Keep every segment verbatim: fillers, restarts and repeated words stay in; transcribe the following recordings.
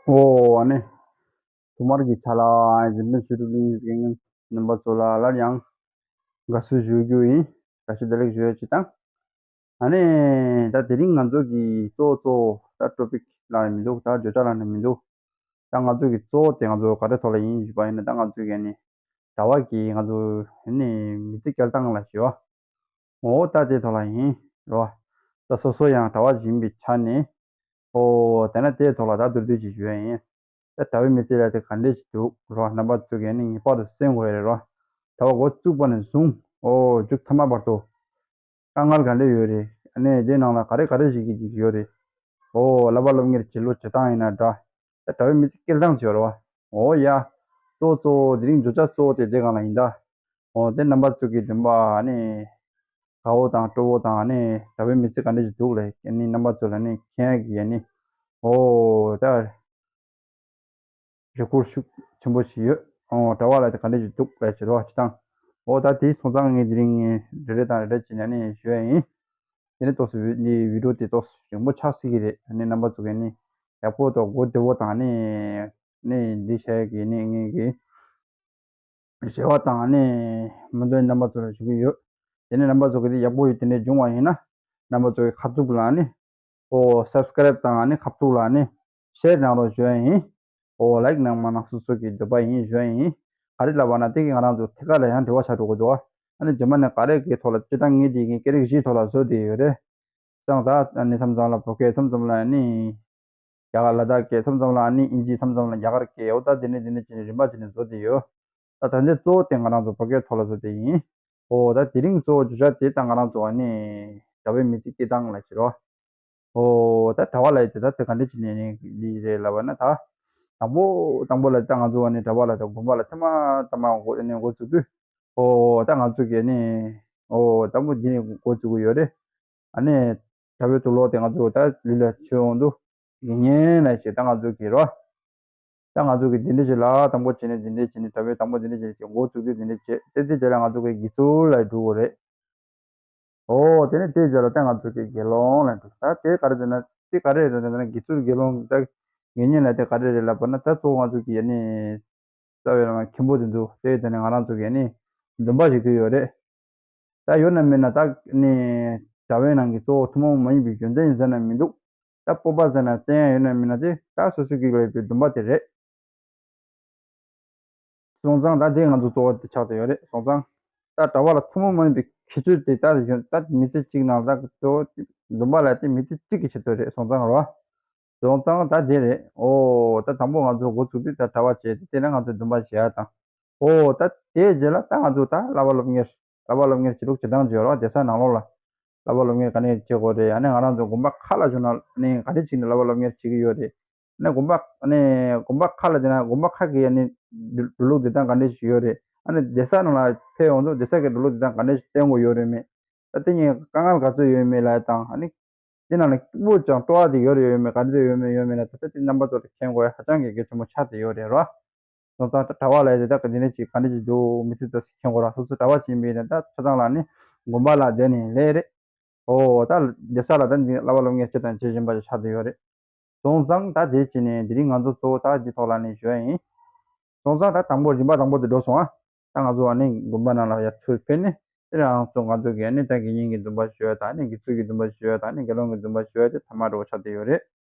ཨོ་ཨ་ནི། ཐོག་མར་གྱི་ཆ་ལ་འཛིན་པའི་ཆོས་སྒྲུབ་གླིང་གི་རྣམ་པ་ཚོ་ལ་སླར་ཡང་དགའ་བསུ་ཞུ་རྒྱུ་ཡིན། བཀྲ་ཤིས་བདེ་ལེགས་ཞུ་ཡ་ཅིག་དང་། ཨ་ནི། ད་དེ་རིང་ང་ཚོ་གི་གཙོ་བོ་གཙོ་བོ་ད་ཊོ་པིག་ལ་མི་འདུག་ད་བརྗོད་བྱ་ལ་ནི་མི་འདུག་ད་ང་ཚོ་གི་གཙོ་བོ་དེ་ང་ཚོ་ག་རེ་ཐོག་ལ་ཡིན་ཞུས་པ་ཡིན་ན། ད་ང་ཚོ་གི་ནི་གྲྭ་པ་གི་ང་ཚོ་ནི་མི་ཚེ་སྐྱེལ་སྟངས་ལ་ཞུ་བ། འོ་ད་དེ་ཐོག་ལ་ཡིན་རོ། ད་སོ་སོ་ཡང་གྲྭ་པ་ཞིག་ཡིན་པའི་ཆ་ནས། ཨོ་དེ་ན་དེའི་ཐོག་ལ་ད་མདོར་བསྡུས་ཅིག་ཞུ་ཡ་ཡིན། ད་གྲྭ་པའི་མི་ཚེ་ལ་དེ་ག་འདྲས་ཅིག་འདུག་རོ། རྣམ་པ་ཚོ་གིས་ནི་ངེས་པར་དུ་གསན་དགོས་རེད་རོ། གྲྭ་པ་འགོ་བཙུགས་པ་ནས་བཟུང་ཨོ་མཇུག་མཐའ་མ་བར་དུ་དཀའ་ངལ་ག་འདྲས་ཡོད་རེད། ཨ་ནི་དེ་ནང་ལ་ག་རེ་ག་རེ་ཞིག་གི་ཅིག་ཡོད་རེད། ཨོ་བསླབ་པ་སློབ་གཉེར་བྱེད་ལུགས་བྱེད་སྟངས་ཡིན་ན་འདྲ། ད་གྲྭ་པའི་མི་ཚེ་སྐྱེལ་སྟངས་བྱེད་རོ། ཨོ་ཡ། གཙོ་གཙོ་བོ་དེ་རིང་བརྗོད་བྱ་གཙོ་བོ་དེ་དེ་སྒང་ལ་ཡིན་ད། ཨོ་དེ་རྣམ་པ་ཚོ་གི་འདུན་པ་ཨ་ནི། དགའ་བོ་དང་སྤྲོ་བོ་དང་ཨ་ནི་གྲྭ་པའི་མི་ཚེ་ག་འདྲ་ཞིག་འདུག་ལབ་ཨ་ནི་རྣམ་པ་ཚོ་ལ་ནི་མཁྱེན་ཡ་གི་ཨ་ནི། ཨོ་ད། རེ་སྐུལ་ཤུགས་ཆེན་པོ་ཞིག་ཡོད། ཨོ་གྲྭ་པ་ལ་དེ་ག་འདྲ་ཞིག་འདུག་ལབ་བྱེད་རོགས་བྱེད་སྟངས། ཨོ་ད་དེའི་སོང་ཙང་ངས་དེ་རིང་རེ་རེ་དང་རེ་རེ་བྱས་ནས་ཨ་ནི་ཞུ་ཡ་ཡིན། དེ་ནས་ཏོག་ཙམ་འདི་བི་ཌིའོ་དེ་ཏོག་ཙམ་རིང་པོ་ཆགས་སྲིད་ཀྱི་རེད། ཨ་ནི་རྣམ་པ་ཚོ་གིས་ནི་ཡག་པོ་དང་གོ་བདེ་བོ་དང་ནི་ནི་འདི་བྱས་ཀྱི་ནི་ངེད་ཀྱི་རེ་བ་དང་ནི་མི་འདོད་རྣམ་པ་ཚོ་ལ་ཞུ་གི་ཡོད། དེ་ནས་རྣམ་པ་ཚོ་གིས་དེ་ཡག་པོ་ཡོད་དེ་འདྲ་བྱུང་བ་ཡིན་ན། རྣམ་པ་ཚོ་གི་ཁ་ཐུག་ལ་ནི་ཨོ་སབ་སི་ཀ་རེབ་དང་ནི་ཁ་ཐུག་ལ་ནི་ཤེར་གནང་རོགས་ཞུ་ཡ་ཡིན། ཨོ་ལའིཀ་གནང་མ་གནང་སོ་སོ་གི་འདོད་པ་ཡིན་ཞུ་ཡ་ཡིན། ག་རེ་ལབ་པ་ན་དེ་གིས་ང་རང་ཚོ་ཐད་ཀར་ལ་ཡང་འབྲེལ་བ་བྱ་འགྲོ་གི་འདུག་ཨ་ནི་རྗེས་མ་ནས་ག་རེ་གི་ཐོག་ལ་སྤྱིར་བཏང་ངས་དེ་གི་སྐད་རིགས་བཞིའི་ཐོག་ལ་བཟོ་བསྡད་ཡོད་རེད། ཙང་ད་ནི་མཚམས་མཚམས་ལ་བོད་སྐད། མཚམས་མཚམས་ལ་ནི་རྒྱ་གར་ལ་དྭགས་སྐད། མཚམས་མཚམས་ལ་ནི་དབྱིན་ཇི། མཚམས་མཚམས་ལ་རྒྱ་གར་སྐད། འོ་ད་དེ་ནས་དེ་ནས་བྱས་ནས་རིམ་པ་བྱས་ནས་བཟོ་བསྡད་ཡོད། ད་ད་ལྟའི་གཙོ་བོ་དེ་ང་རང་ཚོ་བོད་སྐད་ཐོག་ལ་བཟོ་བསྡད་ཡིན། ཨོ་ད་དེ་རིང་གཙོ་བོ་བརྗོད་བྱ་དེ་ད་ང་རང་ཚོ་ཨ་ནི་གྲྭ་པའི་མི་ཚེ་སྐྱེལ་སྟངས་ལ་བྱེད་རོགས། ཨོ་ད་གྲྭ་པ་ལབ་ཡ་དེ་ད་དེ་ག་འདྲ་བྱས་ནས་ནི་འདི་རེད་ལབ་པ་ན། ད་དང་པོ་དང་པོ་ལ་ད་ང་ཚོ་ཨ་ནི་གྲྭ་པ་ལ་ད་དགོན་པ་ལ་ཐེངས་མ་ཐེངས་མ་འགོ་ཨ་ནི་འགོ་བཙུགས་དུས། ཨོ་ད་ང་ཚོ་གིས་ནི་ཨོ་དང་པོ་འདི་ནས་འགོ་བཙུགས་ཀྱི་ཡོད་རེད། ཨ་ནི་གྲྭ་པའི་དུག་ལོག་དེ་ང་ཚོ་ད་ལུས་ལ་མཆོད་འོང་དུས་དགེ་བསྙེན་ལབ་ཞིག་ད་ང་ཚོ་གིས་རོ། ད་ང་ཚོ་གིས་འདི་འདྲ་ཞིག་ལ་དང་པོ་བྱས་ནས་འདི་འདྲ་བྱས་ནས་གྲྭ་པའི་དང་པོ་འདི་འདྲ་བྱས་ནས་འགོ་བཙུགས་དུས་འདི་འདྲ་བྱས་ཏེ་དེ་རྗེས་ལ་ང་ཚོ་གིས་དགེ་ཚུལ་ལ་འགྲོ་དགོས་རེད། ཨོ་དེ་ནས་དེའི་རྗེས་ལ་ད་ང་ཚོ་གིས་དགེ་སློང་ལ་འགྲོ། ད་དེ་ག་རེ་ཟེར་ན་དེ་ག་རེ་རེད་ཟེར་ན་དགེ་ཚུལ་དགེ་སློང་ད་དགེ་བསྙེན་ལབ་དེ་ག་རེ་རེད་ལབ་པ་ན། ད་གཙོ་བོ་ང་ཚོ་གིས་ཨ་ནི་རྩ་བའི་ལམ་མཁན་པོ་དེ་འདུག་དེ་དེ་ནས་ང་རང་ཚོ་གིས་ཨ་ནི་འདུན་པ་ཞིག་དགོས་ཡོད་རེད། ད་ཡོད་ན་མེད་ན་ད་ནི་གྲྭ་པའི་ནང་གི་གཙོ་བོ་ཐུན་མོང་མ་ཡིན་པའི་ཡོན་ཏན་ཟེར་ན་མི་འདུག་ད་སྤོབས་པ་ཟེར་ན་བསྟན་ཡ་ཡོད་ན་མེད་ན་དེ་ད་སོ་སོ་གི་ལ་ཡོད་པའི་འདུན་པ་དེ་རེད། སོང་ཙང་ད་དེ་ང་ཚོ་གཙོ་བོ་དེ་ཆགས་བསྡད་ཡོད་རེད། སོང་ཙང་ད་གྲྭ་པ་ལ་ཐུན་མོང་མ་ཡིན་པའི་ཁྱད་ཆོས་དེ་ད་ཡོད། ད་མི་ཚེ་གཅིག་ནང་ད་གཙོ་བོ་འདུན་པ་ལ་དེ་མི་ཚེ་གཅིག་གི་ཆེད་དུ་རེད། སོང་ཙང་རོ། སོང་ཙང་ད་དེ་རེད། ཨོ་ད་དང་པོ་ང་ཚོ་འགོ་ཚུགས་དུས་ད་གྲྭ་པ་བྱས་ཏེ་དེ་ནས་ང་ཚོ་འདུན་པ་བྱེད་ཡ་དང་། ཨོ་ད་དེའི་རྗེས་ལ་ད་ང་ཚོ་ད་བསླབ་པ་སློབ་གཉེར། བསླབ་པ་སློབ་གཉེར་བྱེད་ལུགས་བྱེད་སྟངས་བརྗོད་རོགས། བསྡད་ས་ནང་ལོགས་ལ་བསླབ་པ་སློབ་གཉེར་ག་ནས་བྱེད་དགོས་རེད། ཨ་ནི་ང་རང་ཚོ་དགོན་པ་ཁག་ལ་བྱུང་ན་ནི་ག་འདྲ་བྱས་ནས་བསླབ་པ་སློབ་གཉེར་བྱེད་ཀྱི་ཡོད་རེད། ཨ་ནི་དགོན་པ་ཨ་ནི་དགོན་པ་ཁག་ལ་བསྡད་ན་དགོན་པ་ཁག་གི་ཨ་ནི་འགྲོ་ལུགས་བསྡད་སྟངས་ག་འདྲ་ཞིག་ཡོད་རེད། ཨ་ནི་བསྡད་ས་ནང་ལ་ཕེབས་ཡོང་དུས་བསྡད་ས་གི་འགྲོ་ལུགས་བསྡད་སྟངས་ག་འདྲ་ཞིག་བསྟན་དགོས་ཡོད་རེད་མེད། ད་དེ་གཉིས་དཀའ་ངལ་ག་ཚོད་ཡོད་མེད་ལ་དང་། ཨ་ནི་དེ་ནང་ལ་སྐྱིད་པོ་ཅང་སྤྲོ་བ་དེ་ཡོད་རེད་ཡོད་མེད། ག་འདྲ་ཡོད་མེད་ཡོད་མེད་ལ་ད་ལྟ་དེ་རྣམ་པ་ཚོ་ལ་མཁྱེན་དགོས་ཡ་ཧ་ཅང་གི་གལ་ཆེན་པོ་ཆགས་བསྡད་ཡོད་རེད་རོ། སོང་ཙང་ད་གྲྭ་པ་ལ་ཡ་དེ་ད་ག་འདི་ནས་ཅིག་ག་འདྲ་ཅིག་འདུག་མི་ཚེ་ད་སི་མཁྱེན་དགོས་ར། སོ་སོ་གྲྭ་པ་ཅིག་ཡིན་པའི་ནས་ད་ཆ་ཚང་ལ་ནི་དགོན་པ་ལ་བསྡད་ནས་ལས་རེད། ཨོ་ད་བསྡད་ས་ལ་ད་འདི་བསླབ་པ་སློབ་གཉེར་བྱེད་དང་བྱེད་བཞིན་པ་ཅིག་ཆགས་བསྡད་ཡོད་རེད། སོང་ཙང་ད་དེ་བྱས་ནས་དེ་རིང་ང་ཚོ་གཙོ་བོ་ད་འདི་ཐོག་ལ་ནི་ཞུ་ཡ་ཡིན། སོང་ཙང་ད་དང་པོ་རིམ་པ་དང་པོ་དེ་འགྲོ་སོང་ཨ། ད་ང་ཚོ་ཨ་ནི་དགོན་པ་ནང་ལ་ཡར་ཚུར་ཕེབས་ནས་དེ་རང་ཚོ་ང་ཚོ་གི་ཨ་ནི་ད་དགེ་བསྙེན་གྱི་འདུན་པ་ཞུ་ཡ་དང་ཨ་ནི་དགེ་ཚུལ་གྱི་འདུན་པ་ཞུ་ཡ་དང་ཨ་ནི་དགེ་སློང་གི་འདུན་པ་ཞུ་ཡ་དེ་ཐ་མ་འགྲོ་བ་ཆགས་བསྡད་ཡོད་རེད།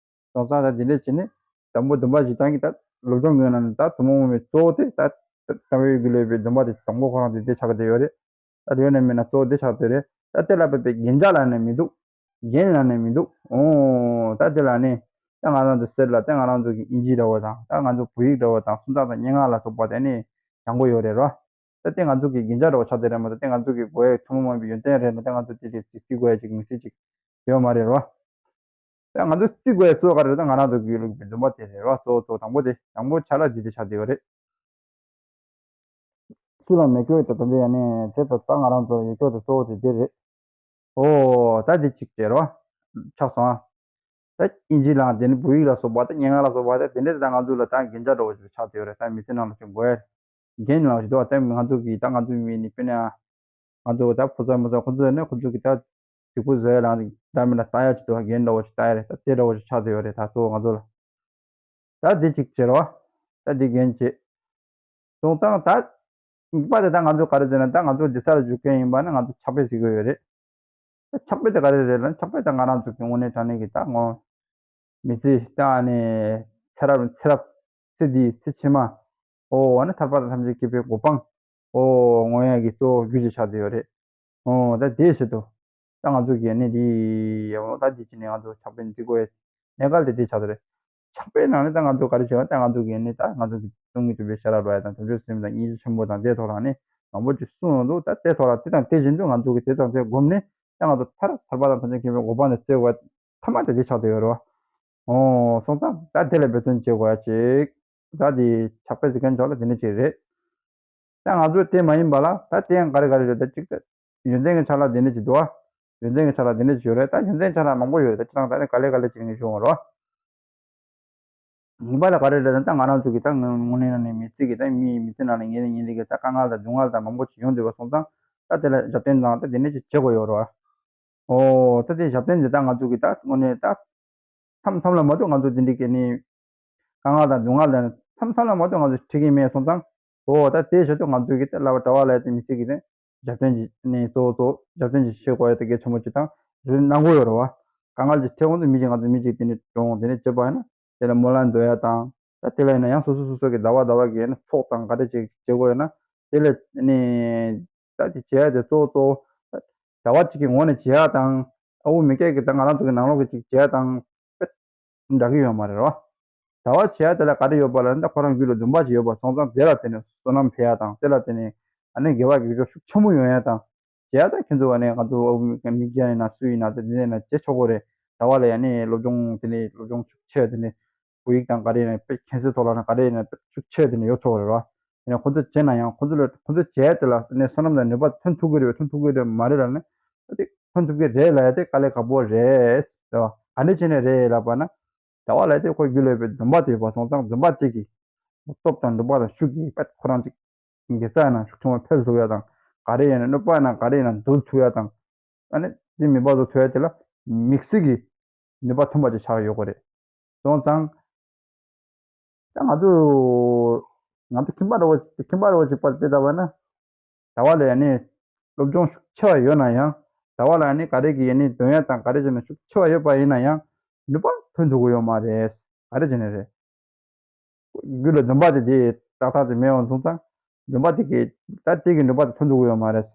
སོང་ཙང་ད་འདི་འདྲ་བྱས་ནས་དང་པོ་འདུན་པ་ཞུ་སྟངས་ཀྱི་ད་སློབ་སྦྱོང་གི་ནང་ནས་ད་ཐུན་མོང་མ་ཡིན་པའི་གཙོ་བོ་དེ་ད་གྲྭ་པའི་གི་ལས་པའི་འདུན་པ་དེ་དང་པོ་ཁོ་རང་དེ་དེ་ཆགས་བསྡད་ཡོད་རེད། ད་དེ་ཡོད་ན་མེད་ན་གཙོ་བོ་དེ་ཆགས་བསྡད་རེད། ད་དེ་ལ་དཔག་པའི་རྒྱན་ཆ་ལ་ནི་མི་འདུག་རྒྱན་ལ་ནི་མི་འདུག་ཨོ་ད་དེ་ལ་ནི་ད་ང་རང་ཚོ་གསེར་ལ་ད་ང་རང་ཚོ་གི་ཨིན་ཇི་འདྲ་བོ་དང་ད་ང་ཚོ་བོད་ཡིག་འདྲ་བོ་དང་སུམ་རྟགས་དང་སྙན་ངག་ལ་སོགས་པ་དེ་ནི་སྦྱང་དགོས་ཡོད་རེད་རོ། ད་དེ་ང་ཚོ་གི་རྒྱན་ཆ་འདྲ་བོ་ཆགས་བསྡད་རེད་མ་གཏོགས་དེ་ང་ཚོ་གི་དགོས་ཡ་ཐུན་མོང་མ་ཡིན་པའི་ཡོན་ཏན་རེད་མ་གཏོགས་ང་ཚོ་དེ་ལས་རྩིས་རྩིས་དགོས་ཡ་ཅིག་མི་སྲིད་ཅིག་ཡོད་མ་རེད་རོ། ད་ང་ཚོ་རྩིས་དགོས་ཡ་གཙོ་བོ་ག་རེ་རེད། ད་ང་རང་ཚོ་དགེ་ལུགས་པའི་འདུན་པ་དེ་རེད་རོ། གཙོ་བོ་གཙོ་བོ་དང་པོ་དེ་དང་པོ་ཆ་ལ་འདི་དེ་ཆགས་བསྡད་ཡོད་རེད། སུ་ལ་མེད་སྐྱོ་ཡོད་ད་ད་འདི་ཡ་ནས་དེ་ད་ད་ང་རང་ཚོ་ཡོད་སྐྱོ་དེ་གཙོ་བོ་དེ་དེ་རེད། ཨོ་ད་འདི་གཅིག་བྱས་རོ། ཆགས་སོང་ཨ། ད་ཨིན་ཇི་ལའང་དེ་ནི་བོད་ཡིག་ལ་སོགས་པ་ད་སྙན་ངག་ལ་སོགས་པ་ད་དེ་འདྲས་ད་ང་ཚོ་ལ་ད་རྒྱན་ཆ་འདྲ་བོ་ཞིག་ཆགས་བསྡད་ཡོད་རེད། ད་མི་ཚེ་ནང་ལ་ཅིག་དགོས་ཡ་རྒྱན་ལ་ཞིག་འདུག་ད་ང་ཚོ་གི་ད་ང་ཚོ་མི་ནི་དཔེར་ན་ང་ཚོ་ད་ཕོ་གསར་མོ་གསར་ཁོ་ཚོ་ནི་ཁོ་ཚོ་གི་ད་རྫིག་པོ་བཟོ་ཡ་ལ་འདྲ་མི་འདྲ་ལྟ་ཡ་ཅིག་འདུག་རྒྱན་འདྲ་བོ་ཞིག་ལྟ་ཡ་རེད། ད་དེ་འདྲ་བོ་ཞིག་ཆགས་བསྡད་ཡོད་རེད། ད་གཙོ་བོ་ང་ཚོ་ལ། ད་འདི་གཅིག་བྱེད་རོགས། ད་འདི་རྒྱན་བྱེད། སོང་ཙང་ད། དམིགས་པ་དེ་ད་ང་ཚོ་ག་རེ་ཟེར་ན་ད་ང་ཚོ་འདི་སར་བཞུགས་མཁན་ཡིན་པ་ན་ང་ཚོ་ཕྱག་དཔེ་གཟིགས་དགོས་ཡོད་རེད། ད་ཕྱག་དཔེ་དེ་ག་རེ་རེད་ལབ་ན་ཕྱག་དཔེ་ད་ང་རང་ཚོ་གི་དངོས་གནས་དྲང་གནས་ཀྱི་ད་ངོ་། མི་ཚེ་ད་ནི་ཚེ་རབས་ཚེ་རབས་ཚེ་འདིའི་ཚེ་ཕྱི་མ། ཨོ་ཨ་ནི་ཐར་པ་དང་ཐམས་ཅད་མཁྱེན་པའི་གོ་འཕང་། ཨོ་ངོ་ཡ་གི་གཙོ་བོ་རྒྱུ་ཅིག་ཆགས་བསྡད་ཡོད་རེད། ཨོ་ད་དེ་བྱེད་དོ། ད་ང་ཚོ་གི་ནི་འདི་ཡོང་ད་འདི་ཅི་ནས་ང་ཚོ་ཕྱག་དཔེ་འཛིན་དགོས་ཡ། གནས་སྐབས་དེ་དེ་ཆགས་བསྡད་རེད། ཕྱག་དཔེའི་ནང་ནས་ད་ང་ཚོ་ག་རེ་བྱེད་པ་ད་ང་ཚོ་གི་ནི་ད་ང་ཚོ་གི་གསུང་གི་གྲུབ་པའི་ཤེས་རབ་ལ་ཡ་དང་བྱང་ཆུབ་སེམས་དང་སྙིང་རྗེ་ཆེན་པོ་དང་དེའི་ཐོག་ལ་ནི་མང་པོ་ཅིག་གསུངས་འདུག་ད་དེའི་ཐོག་ལ་དེ་དང་དེ་བཞིན་དུ་ང་ཚོ་གི་དེ་དང་དེ་བསྒོམས་ནས་ད་ང་ཚོ་ཐར་ཐར་པ་དང་ཐམས་ཅད་མཁྱེན་པའི་གོ་འཕང་དེ་བཙལ་དགོས་ཐ་མ་དེ་དེ་ཆགས་བསྡད་ཡོད་རེད་བ། ཨོ་སོང་ཙང་ད་དེ་ལ་འབད་བརྩོན་བྱེད་དགོས་ཡ་ཅིག་ད་དེ་ཕྱག་དཔེ་ཟེར་མཁན་ཚོ་ལ་དེ་འདྲ་ཅིག་རེད། ད་ང་ཚོས་དེ་མ་ཡིན་པ་ལ་ད་དེ་ཡང་ག་རེ་ག་རེ་རེད་ད་གཅིག་ད་ཡོན་ཏན་གྱི་ཆ་ལ་དེ་འདྲ་ཅིག་འདུག་ཨ། ཡོན་ཏན་གྱི་ཆ་ལ་དེ་འདྲ་ཅིག་ཡོད་རེད། ད་ཡོན་ཏན་ཆ་ལ་མང་པོ་ཡོད་རེད། ད་ཅི་ལྟར་ད་ནི་ག་ལེ་ག་ལེ་ཅིག་ངས་ཞུ་འོང་རོགས། ངེས་པ་ལ་ག་རེ་རེད་ད་ང་རང་ཚོ་གི་ད་དངོས་གནས་ནང་ནས་མི་ཚེ་གི་ད་མིའི་མི་ཚེ་ནང་ལ་ངེས་ནས་ངེས་ལེ་གི་ད་དཀའ་ངལ་དང་སྡུག་བསྔལ་དང་མང་པོ་ཅིག་ཡོང་བསྡད་པ་སོང་ཙང་ད་དེ་ལ་རྒྱབ་རྟེན་དང་ད་དེ་འདྲ་ཅིག་བྱེད་དགོས་ཡོད་རོགས། ཨོ་ད་དེ་རྒྱབ་རྟེན་དེ་ད་ང་ཚོ་གི་ད་དངོས་གནས་ད། མཚམས་མཚམས་ལ་མ་གཏོགས་ང་ཚོ་འདི་འདྲའི་གི་ནི། དཀའ་ངལ་དང་སྡུག་བསྔལ་དང་མཚམས་མཚམས་ལ་མ་གཏོགས་ང་ཚོ་འཕྲད་ཀྱི་མེད་སོང་ཙང་། འོ་ད་དེའི་ཞོར་དུ་ང་ཚོའི་གི་ད་བསླབ་པ་གྲྭ་པ་ལ་ཡ་དེ་མི་ཚེ་གི་དེ་རྒྱབ་རྟེན་གྱི་ནི་གཙོ་བོ་གཙོ་བོ་རྒྱབ་རྟེན་གྱི་བྱེད་དགོས་ཡ་དེ་གལ་ཆེན་པོ་ཅིག་དང་རེད་གནང་དགོས་ཡོད་རེད་བ། དཀའ་ངལ་ཅིག་འཕྲད་འོང་དུས་མི་གཅིག་ང་ཚོ་མི་གཅིག་དེ་ནི་འགྲོ་འོང་དེ་ནི་བྱེད་པ་ཡིན་ན་དེ་ལ་སྨོན་ལམ་འདོན་ཡ་དང་ད་དེ་ལ་ཡིན་ན་ཡང་སོ་སོ་སོ་སོ་གི་ཟླ་བ་ཟླ་བ་གི་ཡིན་ན་ཚོགས་དང་ག་རེ་ཅིག་བྱེད་དགོས་ཡོད་ན་དེ་ལ་ནི་ད་དེ་བྱེད་ཡ་དེ་གཙོ་བོ་གཙོ་བོ་ད་བྱ་བ་གཅིག་གི་ངོས་ནས་བྱེད་ཡ་དང་ཨ་འུ་མི་སྐད་ཀྱི་ད་ང་རང་ཚོ་གི་ནང་ལོགས་ཀྱི་ཅིག་བྱེད་ཡ་དང་། འདྲ་གི་ཡོད་མ་རེད་རོ། བྱ་བ་བྱེད་ཡ་དེ་ལ་ག་རེ་ཡོད་པ་ལ་ད་ཁོ་རང་རྒྱུད་ལ་འདུན་པ་ཅིག་ཡོད་པ་སོང་ཙང་དེ་ལ་བརྟེན་ནས་བསོད་ནམས་འཕེལ་ཡ་དང་དེ་ལ་བརྟེན་ནས་ཨ་ནི་དགེ་བ་དགེ་སྦྱོར་ཤུགས་ཆེན་པོ་ཡོང་ཡ་དང་། བྱེད་ཡ་ད་ཁྱེད་ཚོ་ཨ་ནི་ང་ཚོ་མི་སྐྱ་ཡིན་ན་སུ་ཡིན་ན་ད་དེ་ནས་ན་བྱེད་ཆོག་གོ་རེད། ཟླ་བ་ལ་ཡ་ནི་སློབ་སྦྱོང་དེ་ནས་སློབ་སྦྱོང་ཤུགས་ཆེ་དེ་ནས་བོད་ཡིག་དང་ག་རེ་ཡིན་ན་དཔེ་ཁྱད་གསོད་ཐོག་ལ་ན་ག་རེ་ཡིན་ན་དཔེ་ཤུགས་ཆེ་དེ་ནས་ཡོད་ཆོག་གོ་རེད་རོ། ཡིན་ན་ཁོ་ཚོ་བྱས་ན་ཡང་ཁོ་ཚོ་ལ་ཁོ་ཚོ་བྱས་དེ་ལ་ནས་བསོད་ནམས་དང་ནུས་པ་ཐོན་ཐུབ་ཀྱི་རེད་པས་ཐོན་ཐུབ་ཀྱི་རེད་མ་རེད་ལ་ནི། ད་དེ་ཐོན་ཐུབ་ཀྱི་རེད་ལ་ཡ་དེ་དཀའ་ལས་ཁག་པོ་རེད། རེད་བ། ག་འདྲ་བྱས་ནས་རེད་ལབ་པ་ན། ཟླ་བ་ལ་དེ་ཁོ་རྒྱུད་ལ་ཡོད་པའི་འདུན་པ་དེ་ཡོད་པ་སོང་ཙང་འདུན་པ་དེ་གིས། སྟོབས་དང་འདུན་པ་དང་ཤུགས་ཀྱིས་པད་ཁོ་རང་ཅིག་དགེ་རྩ་ཡིན་ན་ཤུགས་ཆེན་པོ་འཕེལ་ཐུབ་ཡ་དང་། ག་རེ་ཡིན་ན་གནོད་པ་ཡིན་ན་ག་རེ་ཡིན་ན་འདུལ་ཐུབ་ཡ་དང་། ཨ་ནི་དེ་མི་འབག་བཟོ་ཐུབ་ཡ་དེ་ལ་དམིགས་བསལ་གྱི་ནུས་པ་ཐོན་པ་ཅིག་ཆགས་ཡོད་དགོས་རེད། སོང་ཙང་། ད་ང་ཚོ། ང་ཚོ་ཁྱིམ་པ་འདྲ་བོ་ཁྱིམ་པ་འདྲ་བོ་ཅིག་པར་དཔེ་ལྟ་བ་ན། ཟླ་བ་ལ་ཡ་ནི། སློབ་སྦྱོང་ཤུགས་ཆེ་བ་ཡོད་ན་ཡང་། ཟླ་བ་ལ་ཡ་ནི་ག་རེ་གི་ཡ་ནི་འདོན་ཡ་དང་ག་རེ་བྱས་ན་ཤུགས་ཆེ་བ་ཡོད་པ་ཡིན་ན་ཡང་། ནུས་པ་ཐོན་ཐུབ་ཀྱི་ཡོད་མ་རེད། ག་རེ་བྱས་ནས་རེད། རྒྱུད་ལ་འདུན་པ་དེ་དེ་ཏག་ཏག་དེ་མེད་པ་སོང་ཙང་། འདུན་པ་དེ་གི་ད་དེ་གི་ནུས་པ་དེ་ཐོན་ཐུབ་ཀྱི་ཡོད་མ་རེད།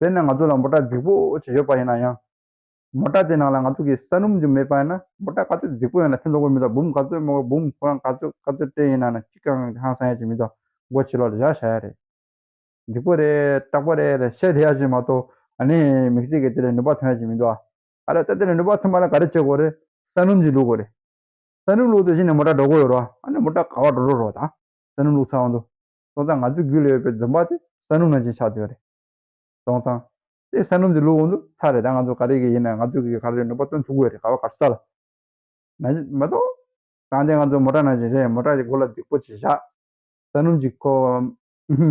དཔེར་ན་ང་ཚོ་ལ་མོ་ཊ་རྫིག་པོ་ཅིག་ཡོད་པ་ཡིན་ན་ཡང་། མོ་ཊ་དེ་ནང་ལ་ང་ཚོ་གི་ས་སྣུམ་ཅིག་མེད་པ་ཡིན་ན་མོ་ཊ་ག་ཚོད་རྫིག་པོ་ཡིན་ན་ཐོན་ཐུབ་ཀྱི་མི་འདུག་འབུམ་ག་ཚོད་མོ་འབུམ་ཁོ་རང་ག་ཚོད་ག་ཚོད་སྤྲད་ཡིན་ན་ན་གཅིག་ཀྱང་ཧང་སང་ཡ་ཅིག་མི་འདུག་སྒོ་ཕྱི་ལོགས་ལ་བཞག་བཞག་ཡ་རེད། རྫིག་པོ་རེད་སྐྲག་པོ་རེད་ལ་བཤད་བསྡད་ཡ་ཅིག་མ་གཏོགས་ཨ་ནི་དམིགས་བསལ་གྱི་དེ་ལ་ནུས་པ་ཐོན་ཡ་ཅིག་མི་འདུག་ཨ་རེ་ད་དེ་ལ་ནུས་པ་ཐོན་པ་ལ་ག་རེ་བྱེད་དགོས་རེད། ས་སྣུམ་ཅིག་བླུགས་དགོས་རེད། ས་སྣུམ་བླུགས་དུས་གཞི་ནས་མོ་ཊ་འགྲོ་གི་ཡོད་རེད་བ། ཨ་ནི་མོ་ཊ་ག་པར་འགྲོ་འགྲོ་རེད་བ་ད། ས་སྣུམ་བླུགས་ཚར་བ་འདུག་སོང་ཙང་ང་ཚོའི་རྒྱུད་ལ་ཡོད་པའི་འདུན་པ་དེ་ས་སྣུམ་ནང་བཞིན་ཆགས་བསྡད་ཡོད་རེད། སོང་ཙང་། དེ་ས་སྣུམ་དེ་བླུགས་འོང་དུས་ཚར་རེད་ད་ང་ཚོ་ག་རེ་གི་ཡིན་ན་ང་ཚོ་གི་ག་རེ་ནུས་པ་བཏོན་ཐུབ་ཀྱི་ཡོད་རེད་ག་བ་ག་ས་ལ། ན་མ་གཏོགས། ད་ལྟའི་ང་ཚོ་མོ་ཊ་ནང་བཞིན་རེད། མོ་ཊ་གི་མགོ་ལ་རྫིག་པོ་ཅིག་བཞག་ས་སྣུམ་ཅིག་ཁོ།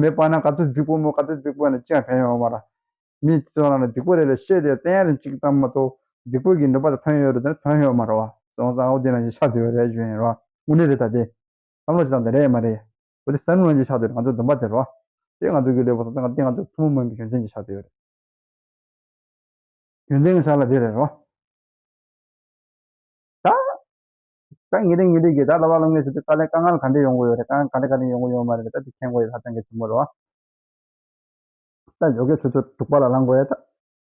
མེད་པ་ན་ག་ཚོད་རྫིག་པོ་མོ་ག་ཚོད་རྫིག་པོ་ཡིན་ན་ཅི་ཡང་ཕན་ཡོད་མ་རེད། མི་ཚོ་རང་ལ་རྫིག་པོ་རེད་ལ་བཤད་དེ་བསྟན་ཡ་རེ་གཅིག་ཙམ་མ་གཏོགས་རྫིག་པོ་གི་ནུས་པ་དེ་ཐོན་ཡོད་རེད་དེ་ཐོན་ཡོད་མ་རེད་བ། སོང་ཙང་འོ་དེ་ནང་བཞིན་ཆགས་བསྡད་ཡོད་རེད་ཞུ་ཡིན་རོ། དངོས་གནས་རེད་ད་དེ། བསམ་བློ་ཅིག་བཏང་དེ་རེད་མ་རེད། འོ་དེ་ས་སྣུམ་ནང་བཞིན་ཆགས་བསྡད་ཡོད་རེད་ང་ཚོ་འདུན་པ་དེ་རོ། དེ་ང་ཚོ་གི་ལས་པ་སོང་ཙང་དེ་ང་ཚོ་ཐུན་མོང་མ་ཡིན་པའི་རྒྱུ་མཚན་གྱིས་ཆགས་བསྡད་ཡོད་རེད། རྒྱུ་མཚན་གྱི་ཆ་ལ་དེ་རེད་རོ། ད། ད་ངེས་རེད་ངེས་རེད་གི་ད་བསླབ་པ་སློབ་གཉེར་བྱེད་དུས་དཀའ་ལས་དཀའ་ངལ་ག་འདྲས་ཡོང་གི་ཡོད་རེད་དཀའ་ངལ་ག་འདྲས་ག་འདྲས་ཡོང་གི་ཡོད་མ་རེད་ད་དེ་མཁྱེན་དགོས་ཡོད་ཧ་ཅང་གི་ཆེན་པོ་རེད་བ། ད་ཡོ་གའི་ཆུ་ཚོད་དྲུག་པ་ལ་ལངས་དགོས་ཡ་ད།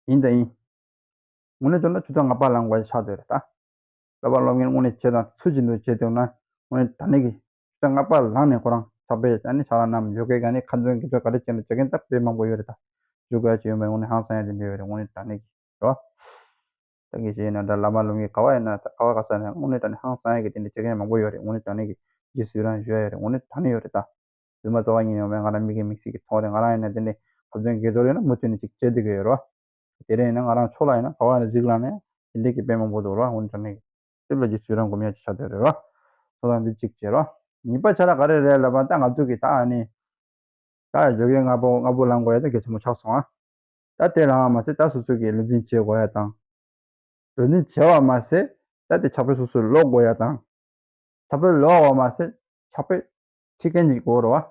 ཡིན་ད་ཡིན། དངོས་གནས་བྱུང་ན་ཆུ་ཚོད་ལྔ་པ་ལངས་དགོས་ཡ་ཆགས་བསྡད་རེད་ད། བསླབ་པ་སློབ་གཉེར་དངོས་གནས་བྱེད་དང་ཚུལ་བཞིན་དུ་བྱེད་ཐུབ་ན་དངོས་གནས་དྲང་གནས་ཀྱི་ཆུ་ཚོད་ལྔ་པ་ལངས་ནས་ཁོ་རང་ཕྱག་དཔེ་ཨ་ནི་ཕྱག་ལ་བསྣམས་ཡོ་གའི་ག་ནས་ཁ་འདོན་དགེ་སྦྱོར་ག་རེ་བྱས་ན་བྱེད་མཁན་ད་དཔེ་མང་པོ་ཡོད་རེད་ད། བཞུགས་དགོས་ཡ་ཅིག་ཡོད་མེད་དངོས་གནས་ཧང་སང་ཡ་དེ་འདྲ་ཡོད་རེད་དངོས་གནས་དྲང་གནས་ཀྱི་རེད་བ། ད་གིན་བྱས་ན་འདྲ་བླ་མ་སློབ་གཉེར་ག་བ་ཡིན་ན་ད་ག་བ་ག་ས་ན་དངོས་གནས་དྲང་གནས་ཧང་སང་ཡ་གི་དེ་འདྲ་བྱེད་མཁན་མང་པོ་ཡོད་རེད་དངོས་གནས་དྲང་གནས་ཀྱི་རྗེས་སུ་ཡི་རང་ཞུ་ཡ་ཡོད་རེད་དངོས་གནས་དྲང་གནས་ཡོད་རེད་ད། རྫུན་མ་རྩ་བ་ཉིད་ཡོད་མེད་ང་རང་མིག་གིས་མིག་ཤེས་ཀྱིས་མཐོང་རེད་ང་རང་ཡིན་ན་དེ་འདྲའི་ཐབས་ཚང་དགེ་སྦྱོར་ཡོད་ན་མུ་མཐུད་ནས་ཅིག་བྱེད་བསྡད་ཀྱི་ཡོད་རེད་བ། དེ་རིང་ཡིན་ན་ང་རང་ཕྱོགས་ལ་ཡིན་ན་ག་བ་ཡིན་ན་གཟིགས་ལ་ནས་དེ་འདྲའི་གི་དཔེ་མང་པོ་འདུག་ར་དངོས་གནས་དྲང་གནས་ཀྱི་སྟོབས་ལ་རྗེས་སུ་ཡི་རང་སྒོམ་ཡ་ཅིག་ཆགས་བསྡད་རེད་ར། ཐོག་དང་འདི་གཅིག་བྱས་ར། གཉིས་པ་ཆ་ལ་ག་རེ་རེད་ལབ་པ་ད་ང་ཚོ་གི་ད་ཨ་ནི། ད་ཡོ་གའི་ལྔ་པོ་ལྔ་པོ་ལངས་དགོས་ཡ་ད་གལ་ཆེན་པོ་ཆགས་སོང་ཨ། ད་དེ་ལའང་མ་ཟད་ད་སོ་སོ་གི་ལུས་འཛིན་བྱེད་དགོས་ཡ་དང་། ལུས་འཛིན་བྱེད་པ་མ་ཟད་ད་དེ་ཕྱག་དཔེ་སོ་སོས་ཀློག་དགོས་ཡ་དང་། ཕྱག་དཔེ་ལོག་པ་མ་ཟད་ཕྱག་དཔེ་ཁྲིད་མཁན་ཅིག་དགོས་རེད་བ།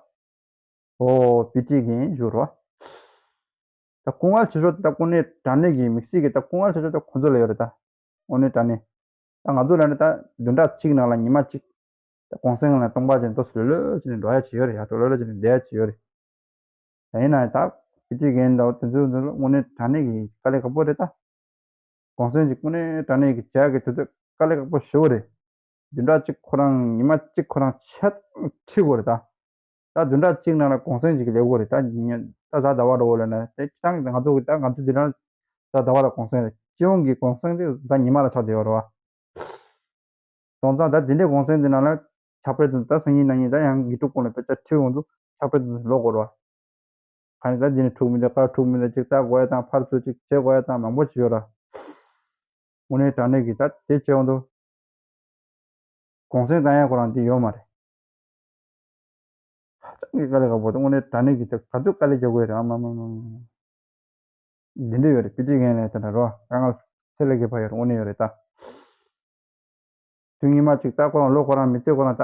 ཨོ་བི་ཏི་རྒན་ཞུ་རེད་བ། ད་སྐུ་ངལ་ཆེ་ཤོས་དེ་ད་དངོས་གནས་དྲང་གནས་ཀྱི་དམིགས་བསལ་གྱི་ད་སྐུ་ངལ་ཆེ་ཤོས་ད་ཁོང་ཚོ་ལ་ཡོད་རེད་ད། དངོས་གནས་དྲང་གནས། ད་ང་ཚོ་ལ་ནི་ད་བདུན་ཕྲག་གཅིག་ནང་ལ་ཉི་མ་གཅིག་ད་གུང་སེང་ལ་སྟོང་པ་ཅན་ཏོག་ཙམ་ལྷོད་ལྷོད་བྱས་ནས་འགྲོ་ཡ་ཅིག་ཡོད་རེད། ཡག་ཏུ་ལྷོད་ལྷོད་བྱས་ནས་བསྡད་ཡ་ཅིག་ཡོད་རེད། ད་ཡིན་ན་ད་བི་ཏི་རྒན་འདྲ་བོ་དེ་ཚོའི་འདི་ལ་དངོས་གནས་དྲང་གནས་ཀྱི་དཀའ་ལས་ཁག་པོ་རེད་ད། གུང་སེང་གི་དངོས་གནས་དྲང་གནས་ཀྱི་བྱ་གི་དུས་ཚོད་དཀའ་ལས་ཁག་པོ་ཞེ་པོ་རེད། བདུན་ཕྲག་གཅིག་ཁོ་རང་ཉི་མ་གཅིག་ཁོ་རང་ཆེད་ཁྲིད་དགོས་རེད་ད། ད་བདུན་ཕྲག་གཅིག་ནང་ལ་གུང་སེང་གཅིག་སླེབས་དགོས་རེད་ད། ཉིན་ད་གཟའ་ཟླ་བ་འདྲ་བོ་ལ་ན་དེ་སྤྱིར་བཏང་ང་ཚོ་གི་ད་ང་ཚོ་འདི་རང་གཟའ་ཟླ་བ་ལ་གུང་སེང་རེད། སྤྱི་ཡོངས་ཀྱི་གུང་སེང་དེ་གཟའ་ཉི་མ་ལ་ཆགས་བསྡད་ཡོད་རེད་བ། སོང་ཙང་ད་འདི་འདྲའི་གུང་སེང་འདི་ནང་ལ་ཕྱག་དཔེ་དེ་ད་སང་ཉིན་གནངས་ཉིན་ད་ཡང་དགེ་ཕྲུག་ཀུན་ལ་དཔེ་ཆ་ཁྲིད་ཡོང་དུས་ཕྱག་དཔེ་དེ་ལོག་དགོས་རེད་བ། གང་ཡིན་ད་འདི་ནས་འཁྲུག་མི་འདུག་དཀར་འཁྲུག་མི་འདུག་ཅིག་ལྟ་དགོས་ཡ་དང་ཕར་ཚུར་ཅིག་བྱེད་དགོས་ཡ་དང་མང་པོ་ཅིག་ཡོད་ར། དངོས་གནས་དྲང་གནས་ཀྱི་ད་དེ་བྱེད་ཡོང་དུས་གུང་སེང་བཏང་ཡ་ཁོ་རང་འདི་ཡོད་མ་རེད། ཧ་ཅང་གི་དཀའ་ལས་ཁག་པོ་དེ་དངོས་གནས་དྲང་གནས་ཀྱི་ད་ག་ཚོད་དཀའ་ལས་རྒྱག་དགོས་རེད། ཨ་མ་མ་མ་མ། འདི་འདྲ་ཡོད་རེད། བི་ཏི་རྒན་ལགས་དེ་འདྲ་རོ་དཀའ་ངལ་ཚད་ལས་བརྒལ་བ་ཡོད་རེད། དངོས་གནས་ཡོད་རེད་ད། དུས་སྔོན་མ་ཅིག་ད་ཁོ་རང་ལོ་ཁོ་རང་མི་ཚེ་ཁོ་རང་ད་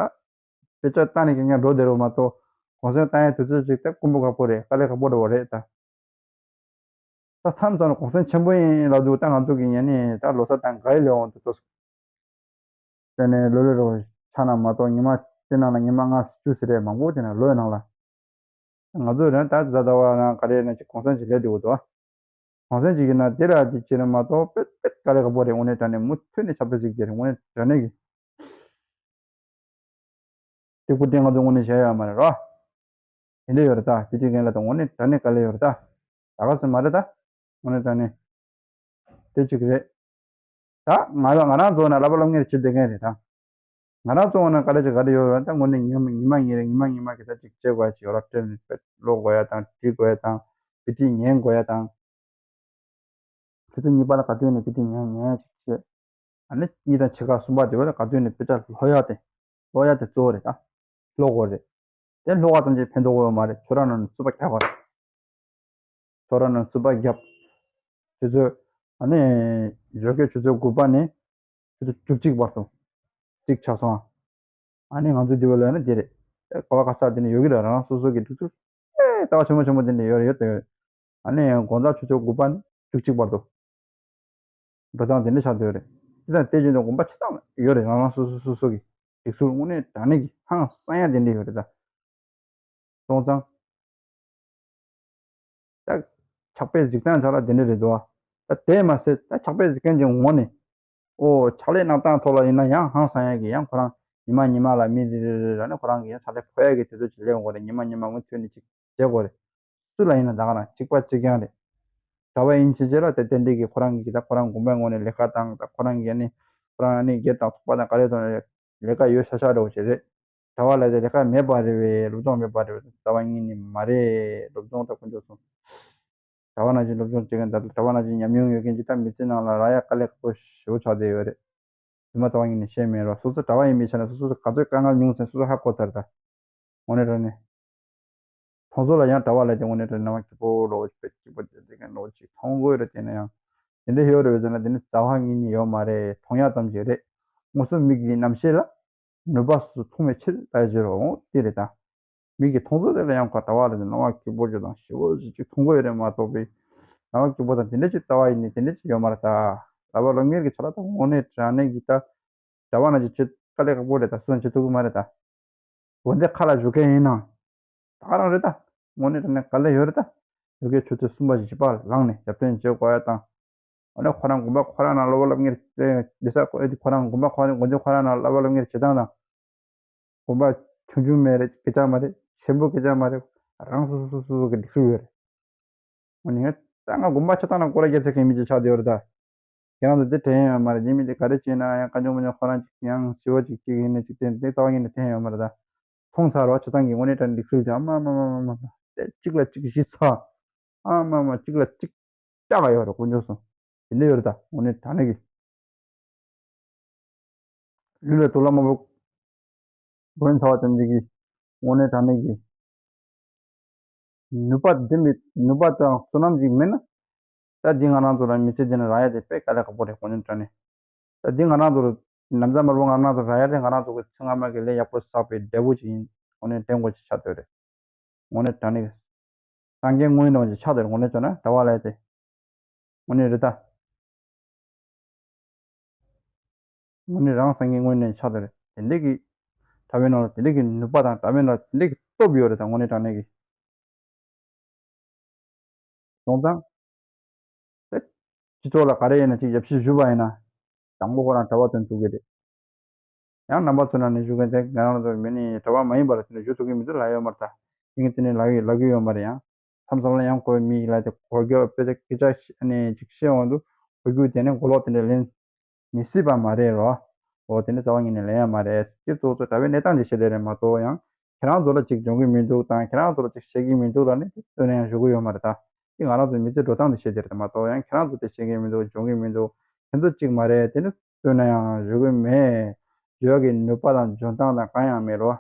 དཔེ་ཆ་ལྟ་ནས་ཀྱང་ཉན་འགྲོ་བསྡད་རོགས་མ་གཏོགས་གུང་སེང་བཏང་ཡའི་དུས་ཚོད་ཅིག་ད་དཀོན་པོ་ཁག་པོ་རེད། དཀའ་ལས་ཁག་པོ་འདྲ་བོ་རེད་ད། ད་མཚམས་མཚམས་ལ་གུང་སེང་ཆེན་པོ་ཡིན་ལབ་འདུག་ད་ང་ཚོ་གི་ཉན་ནས་ད་ལོ་གསར་དང་ག་རེ་ལས་འོང་དུ་ཏོ། དེ་ནས་ལོ་ལོ་རོ་ཆ་ན་མ་གཏོགས་ཉི་མ་དེ་ནང་ལ་ཉི་མ་ལྔ་བཅུ་ཟེར་རེད། མང་པོ་དེ་ན་ལོའི་ནང་ལ། ང་ཚོ་རང་ད་གཟའ་ཟླ་བ་ནང་ག་རེ་ན་ཅིག་གུང་སེང་ཅིག་ལས་འདུག་དོ། གུང་སེང་ཅིག་ཡིན་ན་དེ་ར་དེ་བྱེད་ན་མ་གཏོགས་དཔེ་དཔེ་དཀའ་ལས་ཁག་པོ་རེད། དངོས་གནས་དྲང་གནས་མུ་མཐུད་ནས་ཆགས་པའི་གཟིགས་དེ་རེད། དངོས་གནས་དྲང་གནས་ཀྱི་སྟེགས་བུ་སྟེང་ང་ཚོ་དངོས་གནས་བྱས་ཡོད་མ་རེད་རོ། དེ་འདྲ་ཡོད་རེད་ད། བི་ཏི་རྒན་ལགས་ད་དངོས་གནས་དྲང་གནས་དཀའ་ལས་ཡོད་རེད་ད། ད་ག་ཟེར་མ་རེད་ད། དངོས་གནས་དྲང་གནས། དེ་གཅིག་རེད། ད་ང་ལ་ང་རང་ཚོ་ན་བསླབ་པ་སློབ་གཉེར་བྱེད་བསྡད་མཁན་རེད་ད། ང་རང་ཚོ་ན་ག་རེ་ཅིག་ག་རེ་ཡོད་རེད་ད། དངོས་གནས་ཉི་མ་ཉི་མ་ཉིན་རེ་ཉི་མ་ཉི་མ་གི་ད་ཅིག་བྱེད་དགོས་ཡ་ཅིག་ཡོད་ར། ཏྲེ་ནི་ལོག་དགོས་ཡ་དང་བྲིས་དགོས་ཡ་དང་བི་ཏི་ཉན་དགོས་ཡ་དང་། ཆུ་ཚོད་གཉིས་པ་ལ་ག་དུས་ནས་བི་ཏི་ཉན་ཉན་ཅིག་བྱེད། ཨ་ནི་གཉིས་དང་ཕྱེད་ཀ་གསུམ་པ་དེ་བས་ལ་ག་དུས་ནས་དཔེ་ཆ་ཀློག་ཡ་དེ། ཀློག་ཡ་དེ་གཙོ་བོ་རེད་ད། ཀློག་དགོས་རེད། དེ་ཀློག་པ་ཙམ་གྱིས་ཕན་ཐོགས་ཡོད་མ་རེད། ཁྱོད་རང་ནང་རྩུབ་པ་རྒྱག་དགོས་རེད། ཁྱོད་རང་ནང་རྩུབ་པ་རྒྱབ། ཆུ་ཚོད། ཨ་ནི། ཞོགས་ཀས་ཆུ་ཚོད་དགུ་པ་ནས་ཆུ་ཚོད་བཅུ་གཅིག་བར་དུ། གཅིག་ཆགས་སོང་ཨ། ཨ་ནི་ང་ཚོ་འདི་བ་ལ་ནི་འདི་རེད། ཨེ་ག་བ་ག་ས་དེ་ནི་ཡོད་ཀྱི་རེད། རང་རང་སོ་སོ་གི་འདུག་ཚུལ། ཨེ་ལྟ་བ་ཆེན་མོ་ཆེན་མོ་དེ་འདྲ་ཡོད་རེད་ཡོད་དེ་ཡོད། ཨ་ནི་དགོང་དག་ཆུ་ཚོད་དགུ་པ་ནས་བཅུ་གཅིག་བར་དུ། འགྲོ་སྟངས་དེ་འདྲ་ཆགས་བསྡད་ཡོད་རེད། དེ་དང་དེ་བཞིན་དུ་དགོན་པ་ཆ་ཚང་ཡོད་རེད། རང་རང་སོ་སོ་སོ་སོ་གི་སྒྲིག་སྲོལ་དངོས་གནས་དྲང་གནས་ཀྱི་ཧང་སང་ཡ་དེ་འདྲ་ཡོད་རེད་ད། སོང་ཙང་། ད། ཕྱག་དཔེ་གཟིགས་སྟངས་ཆ་ལ་དེ་འདྲ་རེད་དོ། ད་དེ་མ་ཟད་ད་ཕྱག་དཔེ་གཟིགས་མཁན་གྱི་ངོ་ནས། ཨོ་ཕྱག་ལས་གནང་སྟངས་ཐོག་ལ་ཡིན་ན་ཡང་ཧང་སང་ཡ་གི་ཡང་ཁོ་རང་ཉི་མ་ཉི་མ་ལ་མི་རེ་རེ་རེ་ལ་ནི་ཁོ་རང་གི་ཡང་ཕྱག་ལས་འཁོར་ཡ་གི་དུས་ཚོད་ཅིག་སླེབས་ཡོང་གི་རེད། ཉི་མ་ཉི་མ་མུ་མཐུད་ནས་ཅིག་བྱེད་དགོས་རེད། སུ་ལ་ཡིན་ན་ད་ག་རང་གཅིག་པ་གཅིག་རྐྱང་རེད། གྲྭ་པ་ཡིན་ཕྱིན་ཆད་ལ་དེ་ཏན་ཏིག་གི་ཁོ་རང་གི་ད་ཁོ་རང་དགོན་པའི་ངོས་ནས་ལས་ཀ་དང་ད་ཁོ་རང་གི་ཨ་ནི་ཁོ་རང་ཨ་ནི་སྒེར་དང་ཚོགས་པ་དང་ག་རེ་ཐོག་ནས་ལས་ཀ་ཡོད་ཤག་ཤག་འདྲ་བོ་ཞིག་རེད། གྲྭ་པ་ལ་དེ་ལས་ཀ་མེད་པ་རེད་པས། སློབ་སྦྱོང་མེད་པ་རེད་པས། རྩ་བ་ཉིད་ནས་མ་རེད། སློབ་སྦྱོང་ད་དཀོན་མཆོག་གསུམ། གྲྭ་པ་ནང་བཞིན་སློབ་སྦྱོང་བྱེད་མཁན་དང་གྲྭ་པ་ནང་བཞིན་ཉམས་མྱོང་ཡོད་མཁན་གྱི་ད་མི་ཚེ་ནང་ལ་རག་ཡ་དཀའ་ལས་ཁག་པོ་ཞེ་པོ་ཆགས་བསྡད་ཡོད་རེད། དེ་མ་རྩ་བ་ཉིད་ནས་བཤད་མེད་རོགས། སོ་སོ་གྲྭ་པ་ཡིན་པའི་ཆ་ནས་སོ་སོ་ག་ཚོད་དཀའ་ངལ་མྱོང་ཟིན་སོ་སོ་ཧ་གོ་ཚར་ད། དངོས་གནས་དྲང་གནས། ཁོང་ཚོ་ལ་ཡང་གྲྭ་པ་ལབ་དེ་དངོས་གནས་དྲང་གནས་སྣང་བ་སྐྱིད་པོ་ལོ་ཅིག་དཔེ་སྐྱིད་པོ་བསྡད་དེ་མཁན་ལོ་ཅིག་མཐོང་དགོས་རེད། དེ་ན་ཡང་དེ་འདྲ་ཡོད་རེད་པས་ཟེར་ན་དེ་ནི་རྩ་བ་ཉིད་ནས་ཡོད་མ་རེད། མཐོང་ཡག་ཙམ་ཞིག་རེད། དངོས་སུ་མིག་གི་རྣམ་ཤེས་ལ་ནུས་པ་སོ་སོ་མཐོང་བའི་ཕྱིར་ལྟ་ཞིག་རོ་འོང་དེ་རེད་ད། མིག་གིས་མཐོང་ཚོད་དེ་ལ་ཡང་ཁོ་གྲྭ་པ་ལ་དེ་སྣང་བ་སྐྱིད་པོ་ཅིག་དང་ཞེ་པོ་ཅིག་ཅིག་མཐོང་གི་ཡོད་རེད་མ་གཏོགས་པའི་སྣང་བ་སྐྱིད་པོ་དང་དེ་འདྲ་ཅིག་རྩ་བ་ཡིན་ནས་དེ་འདྲ་ཅིག་ཡོད་མ་རེད་ད། བསླབ་པ་སློབ་གཉེར་གྱི་ཆ་ལ་ད་དངོས་གནས་དྲང་གནས་ཀྱི་ད། གྲྭ་པ་ནང་བཞིན་བྱེད་དཀའ་ལས་ཁག་པོ་རེད་ད། སུ་ཡང་བྱེད་ཐུབ་ཀྱི་མ་རེད་ད། འོན་ཏེ་ཁ་ལ་བཞུགས་མཁན་ཡིན་ནའང་། ད་ག་རང་རེད་ད། དངོས་གནས་དྲང་གནས་དཀའ་ལས་ཡོད་རེད་ད། ཡོད་མཁན་ཆུ་ཚོད་གསུམ་པ་བཞི་པ་ལངས་ནས་ཞབས་བརྟན་བྱེད་དགོས་ཡ་དང་། འོ་ན་ཁོ་རང་དགོན་པ་ཁོ་རང་ནང་བསླབ་པ་སློབ་གཉེར་བྱེད་ས་ཁོ་ཨེ་དེ་ཁོ་རང་དགོན་པ་ཁོ་རང་དགོན་ཆུང་ཁོ་རང་ནང་བསླབ་པ་སློབ་གཉེར་བྱེད་སྟངས་དང་། དགོན་པ་ཆུང་ཆུང་མེད་རེད་སྐད་ཆ་མ་རེད། ཆེན་པོ་སྐད་ཆ་མ་རེད། རང་སོ་སོ་སོ་སོ་སོ་གི་སྒྲིག་སྲོལ་ཡོད་རེད། འོ་ནི་ད་ང་དགོན་པ་ཆ་ཚང་ནང་སྐོར་ར་རྒྱག་ས་མཁན་མི་ཅིག་ཆགས་བསྡད་ཡོད་རེད་ད། ཁྱེད་རང་ཚོ་དེ་དྲན་ཡོད་མ་རེད། ཉི་མ་དེ་ག་རེ་བྱས་ན་ཡང་དཀའ་རྙོག་མ་རྙོག་ཁོ་རང་ཅིག་ཡང་ཞི་བ་ཅིག་ཅིག་ཡིན་ན་ཅིག་དེ་དེ་རྩ་བ་ཉིད་ནས་དྲན་ཡོད་མ་རེད་ད། མཐོང་ཚར་བ་ཆ་ཚང་གི་དངོས་གནས་དྲང་སྒྲིག་སྲོལ་ཅིག་ཨ་མ་མ་མ་མ་མ་མ་དེ་གཅིག་ལ་གཅིག་གཞི་ཚ། ཨ་མ་མ་གཅིག་ལ་གཅིག་སྐྲག་ག་ཡོད་རེད་དཀོན་མཆོག་གསུམ། དེ་འདྲ་ཡོད་རེད་ད་དངོས་གནས་དྲང་གནས་ཀྱི། ལུས་ལ་དུག་ལ་མ་བབ། མགོན་ཚ་བ་ཅན་ཅིག་གིས་དངོས་གནས་དྲང་གནས་ཀྱི། ནུས་པ་ལྡན་པའི་ནུས་པ་དང་བསོད་ནམས་ཅིག་མེད་ན། ད་འདི་ང་རང་ཚོ་ལ་མི་ཚེ་འདི་ན་རག་ཡ་དེ་དཔེ་དཀའ་ལས་ཁག་པོ་རེད་དངོས་གནས་དྲང་གནས། ད་འདི་ང་རང་ཚོ་ལ་ ན་བཟའ་དམར་པོ་ང་རང་ཚོ་རག་ཡ་དེ་ང་རང་ཚོ་གི་ཚེ་སྔ་མ་གི་ལས་ཡག་པོ་བསགས་པའི་འབྲས་བུ་ཅིག་ཡིན། དངོས་གནས་དྲན་དགོས་ཅིག་ཆགས་བསྡད་རེད། དངོས་གནས་དྲང་གནས་སངས་རྒྱས་དངོས་ཡིན་འདྲ་བོ་ཅིག་ཆགས་བསྡད་རེད། དངོས་གནས་བྱས་ན་གྲྭ་པ་ལབ་ཡ་དེ། དངོས་གནས་རེད་ད། དངོས་གནས་རང་སངས་རྒྱས་དངོས་གནས་ཆགས་བསྡད་རེད། དེ་འདྲས་ཀྱི་གྲྭ་པའི་ནང་ལ་དེ་འདྲས་ཀྱི་ནུས་པ་དང་གྲྭ་པའི་ནང་ལ་དེ་འདྲས་ཀྱི་སྟོབས་ཡོད་རེད་ད། དངོས་གནས་དྲང་གནས་ཀྱི། སོང་ཙང་། ཨེ། སྤྱི་ཚོགས་ལ་ག་རེ་ཡིན་ན་ཅིག་ཡབ་གཞིས་ཞུས་པ་ཡིན་ན། དང་པོ་ཁོ་རང་གྲྭ་པ་དོན་ཐུག་གི་རེད། ཡང་རྣམ་པ་ཚོ་ནང་ནས་ཞུ་མཁན་དེ་ང་རང་ཚོ་མི་ནི་གྲྭ་པ་མ་ཡིན་པ་ལ་དེ་འདྲ་ཞུ་ཐུབ་ཀྱི་མི་འདུག་ལབ་ཡོད་མ་རེད་ད། དེ་ངས་དེ་ནས་ལབ་ཡོད་ལབ་ཀྱི་ཡོད་མ་རེད། ཡང་མཚམས་མཚམས་ལ་ཡང་ཁོའི་མི་ལ་དེ་གོ་སྐབས་དཔེ་ཆ་སྐད་ཆ་ནས་ཅིག་བཤད་འོང་དུས་གོ་རྒྱུ་དེ་ནས་མགོ་ལོག་དེ་འདྲ་ལེན་མི་སྲིད་པ་མ་རེད་རོ། འོ་དེ་འདྲ་རྩ་བ་ཉིད་ནས་ལེན་ཡ་མ་རེད། སྤྱི་ཚོགས་ཚོ་གྲྭ་པའི་གནས་སྟངས་ཀྱི་བཤད་དེ་རེད་མ་གཏོགས། ཡང་ཁྱེད་རང་ཚོ་ལ་ཅིག་སྦྱོང་གི་མི་འདུག་དང་ཁྱེད་རང་ཚོ་ལ་ཅིག་བཤད་ཀྱི་མི་འདུག་ལ་ནི་བཏོན་ན་ཡང་ཞུ་གི་ཡོད་མ་རེད་ད། དེ་ང་རང་ཚོའི་མི་ཚེ་འགྲོ་སྟངས་དེ་བཤད་དེ་རེད་མ་གཏོགས། ཡང་ཁྱེད་རང་ཚོ་དེ་བཤད་ཀྱི་མི་འདུག་སྦྱོང་གི་མི་འདུག་ཁྱེད་ཚོ་གཅིག་མ་རེད། དེ་ནི་བཏོན་ན་ཡང་ཞུ་གི་མེད། བརྗོད་ཀྱི་ནུས་པ་དང་འཇོན་ཐང་དང་གང་ཡང་མེད་རོ།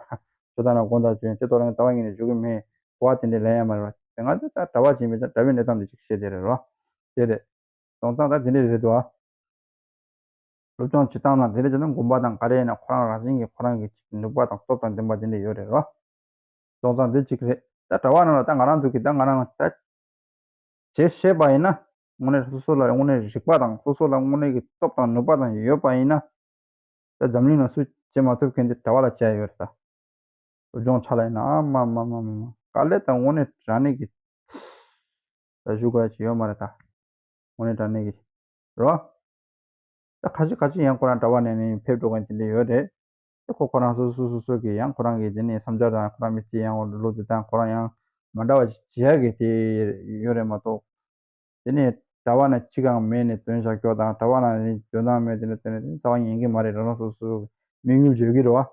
ཇོ་ད་ན་དགོང་དག་བརྗོད་དེ་ཐོག་ལ་རྩ་བ་ཉིད་ནས་ཞུ་གི་མེད། གོ་བ་དེ་འདྲས་ལེན་ཡ་མ་རེད་རོ། དེ་ང་ཚོ་ད་གྲྭ་པ་ཅིག་མིན་ཙང་གྲྭ་པའི་གནས་སྟངས་དེ་ཅིག་བཤད་དེ་རེད་རོ། དེ་རེད། སོང་ཙང་ད་དེ་འདྲས་རེད་དོ། སློབ་སྦྱོང་བྱེད་སྟངས་དང་དེ་འདྲས་བྱས་ན་དགོན་པ་དང་ག་རེ་ཡིན་ན་ཁོ་རང་རང་བཞིན་གྱིས་ཁོ་རང་གི་ནུས་པ་དང་སྟོབས་དང་ལྡན་པ་དེ་འདྲས་ཡོད་རེད་རོ། སོང་ཙང་འདི་གཅིག་རེད། ད་གྲྭ་པ་རྣམས་ལ་ད་ང་རང་ཚོ་གིས་ད་ང་རང་ད་བྱེད་ཤེས་པ་ཡིན་ན། དངོས་གནས་སོ་སོ་ལ་དངོས་གནས་རིག་པ་དང་སོ་སོ་ལ་དངོས་གནས་ཀྱི་སྟོབས་དང་ནུས་པ་དང་ཡོད་པ་ཡིན་ན། ད་འཛམ་གླིང་ལ་སུས་བྱེད་མ་ཐུབ་མཁན་དེ་གྲྭ་པ་ལ་བྱས་ཡོད་རེད་ད། སློབ་སྦྱོང་ཆ་ལ་ཡིན་ན་ཨ་མ་མ་མ་མ་མ་དཀའ་ལས་དང་དངོས་གནས་དྲང་གནས་ཀྱི་ད་ཞུ་དགོས་ཡ་ཅིག་ཡོད་མ་རེད་ད། དངོས་གནས་དྲང་གནས་ཀྱི་རོ། ད་ཁ་ཅིག་ཁ་ཅིག་ཡང་ཁོ་རང་གྲྭ་པ་ནས་ནས་ཕེབས་འགྲོ་མཁན་དེ་འདྲ་ཡོད་རེད། ད་ཁོ་ཁོ་རང་སོ་སོ་སོ་སོ་གི་ཡང་ཁོ་རང་གི་དེ་ནས་བསམ་འཆར་དང་ཁོ་རང་མི་ཚེ་ཡང་ལོ་དེ་དང་ཁོ་རང་ཡང་མ་འདྲ་བ་ཅིག་བྱེད་ཡ་གི་དེ་ཡོད་རེད་མ་གཏོགས། དེ་ནས་གྲྭ་པ་ན་ཅི་གང་མེད་ནས་དོན་བཞག་ཀྱོག་དང་གྲྭ་པ་ན་ནི་འཇོན་ཐང་མེད་དེ་ནས་དེ་ནས་དེ་རྩ་བ་ཉན་གི་མ་རེད། རང་རང་སོ་སོ་སོ་གི་དམིགས་ཡུལ་བརྗོད་ཀྱི་རེད་བ།